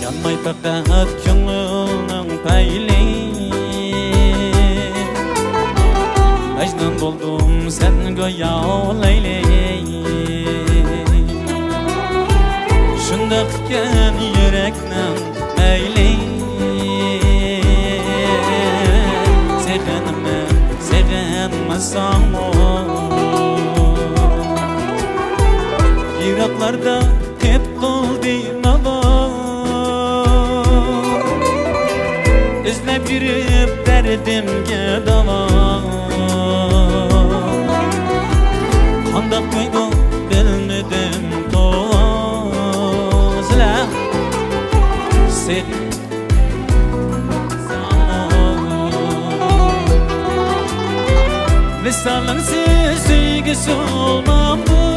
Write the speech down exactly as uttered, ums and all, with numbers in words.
قانماي پەقەت كۆڭۈلنىڭ پەيلى، مەجنۇن بولدۇم سەن گويا لەيلى. شۇنداق ئىكەن يۈرەكنىڭ مەيلى، سېغىنىمەن سېغىنمىساڭمۇ، يىراقلاردا قېپ قالدى ناۋا. ئىزلەپ يۈرۈپ دەردىمگە داۋا، قانداق كۆيدۇ بىلمىدىم توۋا. سىلەر سېغىن ۋىسالىڭسىز سۆيگۈ سولمامدۇ؟